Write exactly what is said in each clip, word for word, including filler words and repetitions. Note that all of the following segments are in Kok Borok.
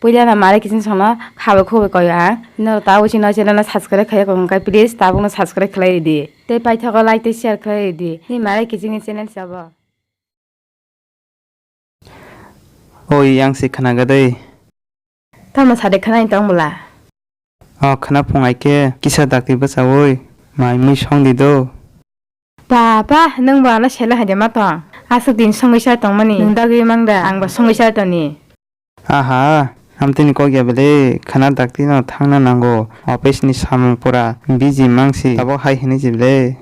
Puila na mare kiching songno khabo khoboi koyo ang. No ta uchi no channel no subscribe khaiya kong kai, please tabuk no subscribe khlai di. Tei paithago like tei share khlai di. Ni mare kiching ni channel sabo. Oi, yang se khna gadai. Tamo sade khna ni tong bwla. O khna phung ai khe kisa dakti bwchaui mai mui song di do. Papa, nwng bo ano sele hai de ma tong. Aswk din songwi sa tongmani. Nwng dagwi mang da, ang bo songwi sa toni. Aha, amtini kok ya bele, khna dakti no thangna nango. Office ni samung pura busy mangsi. Abo hai hini jibele.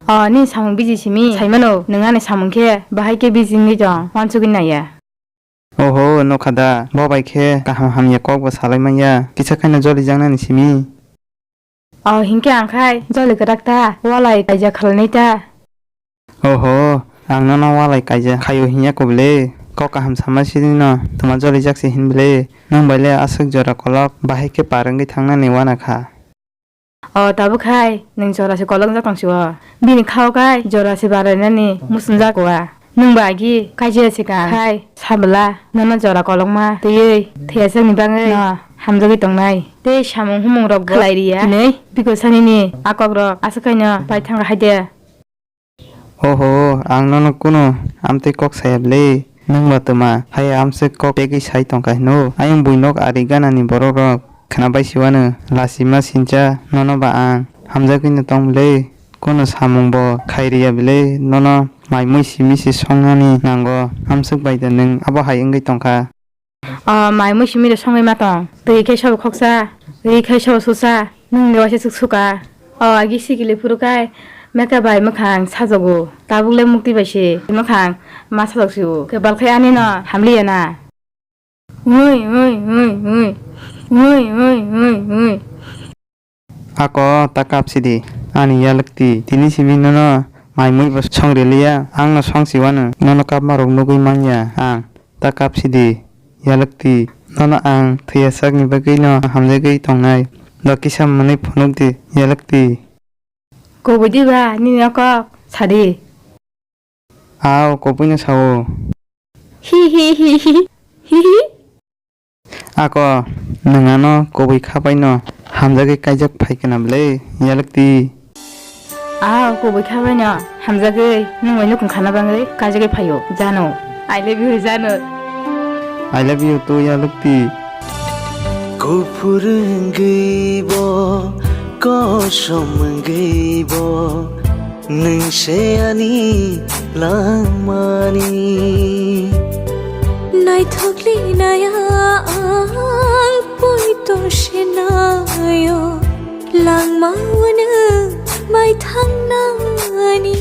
O, nini samung busy simi. Saimano, nwng ani samung khe bahai khe busy wngwi tong, uansugwi naiya. Oho, nokha da, bo bai khe kaham hamya kok bo salai manya, kisa khaino jolijaknani simi. O, hinkhe ang khai joli kwrak ta, walai kaijak khlainai ta. Oho, ang nono walai kaijak khaio hinya kobole, kok kaham sama sini no, tuma jolijak se hinbele, nwng bai le aswk jora kolok, bahai khe par wngwi thangnani wana kha. O tabuk khai nwng jora se kolok jak tong si o. Bini khao khai jora se barainani muchung jak wa. Nwng ba agi kaijaya se ka khai sabla nono jora kolokma twiwi thwiyasakni bagwi no hamjagwi tongnai. Tei samung humung rok bo khlai riya hinwi bikor sanini a kok rok aswk khaino pai thang hai de. Oho, ang nono kuno amtwi kok saya bwle. Nwng ba twma, hai amswk kok pegwi sai tongkha hino. Ayang buinok ari ganani borok rok khna bai siwano, lachima sincha nono ba ang. Hamjagwino tong bwle, kuno samung bo khai riya bwle, nono mai mui simi se songnani nango. Amswk bai da nwng abo hai wngwi tongkha. O mai mui simi rok songwi ma tong. Twi khai sabo khoksa, ri khai sabo susa, nwng de waisa swk suka. O agi sikili phuru khai meka bai mwkhang sajogo. Tabuk le mukti bai se mwkhang ma sajok si o. Kebal khai ani no hamliya na. Ui, ui, ui, ui. Ui, ui, ui, ui. Ako ta kap sidi, ani yalwkti. Tini simi nono mai mui bo song reliya, ang no song siwano, nono kapma rok nugwi manya ang. Ta kap sidi, yalwkti. Nono ang thwiya sakni bagwi no hamjagwi tongnai. Do kisa mwnwi phunuk di, yalwkti. Kubui di ba, nini o kok sadi. Ao, kubui no sao. Hi, hi, hi, hi, hi, hi. Ako, nwng ano kubui kha bai no hamjagwi kaijak phai khe na bwle, yalwkti. Ao, kubui kha bai no hamjagwi nwng bai nukung khana bagwi kaijagwi phaio, Janu. I love you, Janu. I love you too, yalwkti. Kuphur wngwi bo, kosom wngwi bo, nwng se ani langmani. Naithok linaya ang poito se naio, langma o nwng bai thangnani.